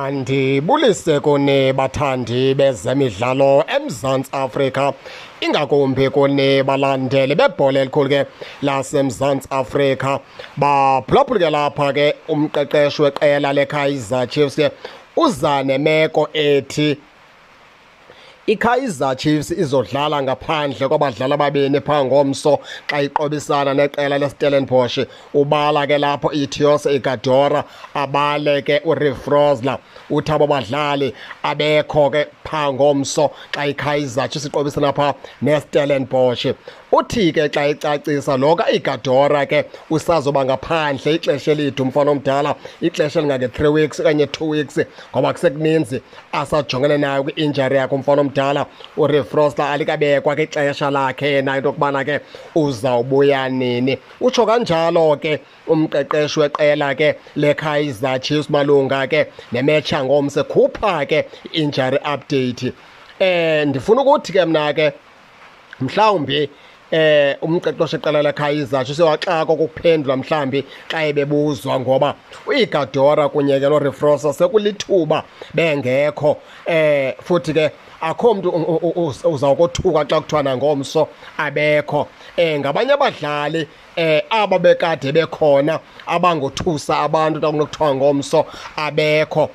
Mandibulise kuni bathandi bezemidlalo eMzantsi Afrika, ingakumbi kuni balandeli bebhola elikhulu ke laseMzantsi Afrika. Baphulaphula ke lapha ke umqeqeshi weqela leKaizer Chiefs ke uza nemeko ethi iKaizer Chiefs izodlala ngaphandle kwabadlali ababini phaa ngomso xa iqobisana neqela leStellenbosch. Ubala ke lapho iTios Igadora, abale ke uReeve Frosler. Uthi abo badlali abekho ke phaa ngomso xa iKaizer Chiefs iqobisana phaa neStellenbosch. Uthi ke xa ecacisa lo ka-Igadora ke usazoba ngaphandle ixesha elide umfana omdala, ixesha elingange-3 weeks okanye 2 weeks, ngoba kusekuninzi asajongene nayo kwi-injury yakhe umfana omdala. uReeve Frosler alikabekwa ke ixesha lakhe yena into yokubana ke uzawubuya nini. Utsho kanjalo ke umqeqeshi weqela ke leKaizer Chiefs malunga ke nemetshi yangomso, ekhupha ke i-injury update. Ndifuna ukuthi ke mna ke mhlawumbi umqeqeshi eqela leKaizer Chiefs sewaxaka ukuphendula mhlawumbi xa ebebuzwa, ngoba uIgadora kunye ke noReeve Frosler sekulithuba bengekho, futhi ke akho mntu uzawukothuka xa kuthiwa nangomso abekho. Ngabanye abadlali aba bekade bekhona abangothusa abantu xa kunokuthiwa ngomso abekho.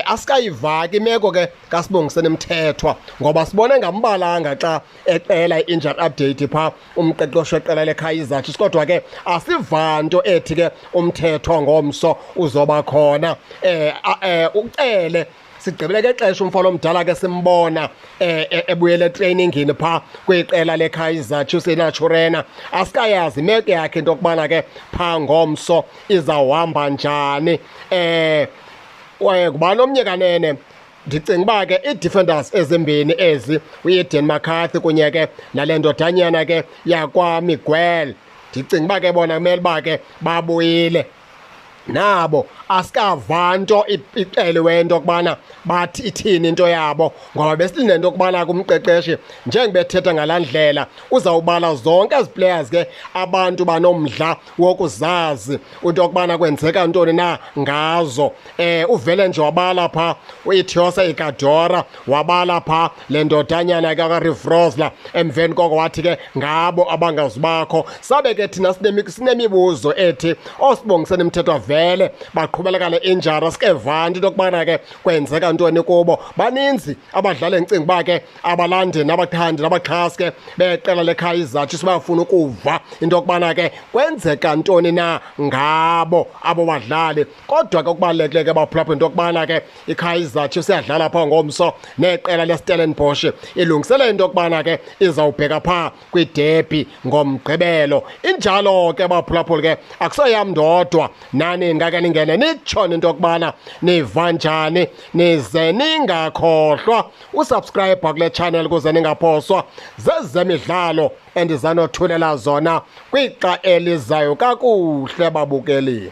Asikayiva ke imeko ke kaSibongiseni Mthethwa, ngoba sibone ngambalanga xa eqela i-injury update phaa umqeqeshi weqela leKaizer Chiefs, kodwa ke asiva nto ethi ke uMthethwa ngomso uzoba khona. Ucele sigqibele ke xesha umfana omdala ke simbona ebuyele etrainingini phaa kwiqela leKaizer Chiefs eNaturena. Asikayazi imeko yakhe into yokubana ke phaa ngomso izawuhamba njani. Ngubani omnye kanene? Ndicinga uba ke ii-defenders ezimbini ezi, uAden McCarthy kunye ke nale ndodanyana ke yakwaMiguel, ndicinga uba ke bona kumele uba ke babuyile nabo. Asikava nto ixeliweyo into yokubana bathi ithini into yabo, ngoba besilinde into yokubana kumqeqeshi njengoba ethetha ngalaa ndlela uzawubala zonke ezi players ke abantu banomdla wokuzazi into yokubana kwenzeka ntoni na ngazo. Uvele nje wabala phaa uEtiosa Igadora, wabala phaa le ndodanyana ke kaReeve Frosler, emveni koko wathi ke ngabo abangazubakho. Sabe ke thina sinemibuzo ethi oSibongiseni Mthethwa vele baqhubeleka ne-injury, asikeva nto into yokubana ke kwenzeka ntoni kubo. Baninzi abadlali endicinga uba ke abalandeli nabathandi nabaxhasi ke beqela leKaizer Chiefs bayafuna ukuva into yokubana ke kwenzeka ntoni na ngabo abo badlali. Kodwa ke okubalulekileyo ke baphulaphula into yokubana ke iKaizer Chiefs iyadlala phaa ngomso neqela leStellenbosch, ilungiselela into yokubana ke izawubheka phaa kwiderby ngoMgqibelo. Injalo ke baphulaphula ke, akusoyam ndodwa, nani ngake ningene nitshone into yokubana niva njani, nize ningakhohlwa usubscribe kule channel ukuze ningaphoswa zezemidlalo endizanothulela zona kwixa elizayo. Kakuhle babukeli.